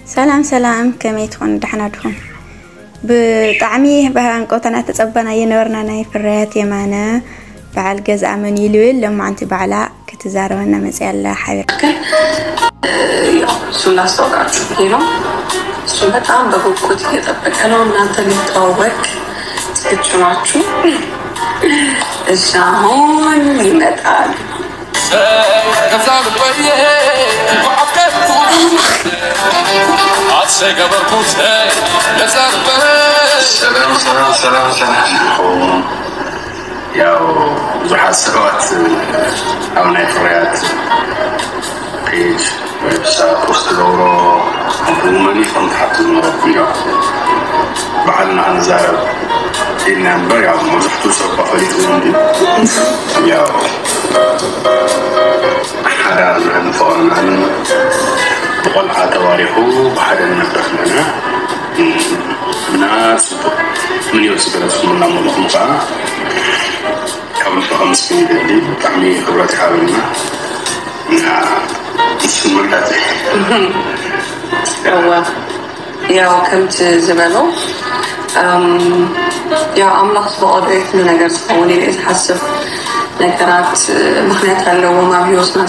ሰላም ሰላም፣ ከመይ ትኾኑ? ደሓና ድኹም? ብጣዕሚ ብሃንቀውታ እናተጸበናዮ ነበርና ናይ ፍርያት የማነ በዓል ገዝኣ መን እዩ ልብል ሎማዓንቲ ባዕላ ክትዛረበና መጽያ ኣላ ሓቢር። ያው እሱን ላስታውቃችሁ ብዬ ነው። እሱ በጣም በጉጉት እየጠበቀ ነው። እናንተ ሊተዋወቅ ዝግጁ ናችሁ? እሺ፣ አሁን ይመጣል። ሰላም ሰላም ሰላም ሰላም። ያው ብዙሓት ሰባት ኣብ ናይ ፍርያት ፔጅ ወይ ብሳ ፖስት ገብሮ ከምኡ መን እዩ ከም ትሓቱ ዝነበርኩም። ያው ባዕልና ክንዛረብ ኢልና እምበር፣ ያው መብዛሕትኡ ሰብ እኳ ፈሊጥዎ እንዲ። ያው ሓዳርናን ፍቕርናን ብቆልዓ ተባሪኹ ብሓደ ንነብር ኣለና። እና ጽቡቅ ምንዮት ዝገለጽኩምና መለኹም ከዓ ካብ ልቢ ከመስግን ይደሊ። ብጣዕሚ ክብረት ይሃበልና። እና ንስን መርዳት እዋ ያው ከምቲ ዝበሎ እም፣ ያው ኣምላኽ ዝፈቐዶ እዩ ኩሉ ነገር ዝኸውን ኢለ ዝሓስብ። ነገራት ምኽንያት ኣለዎም ኣብ ህይወትና።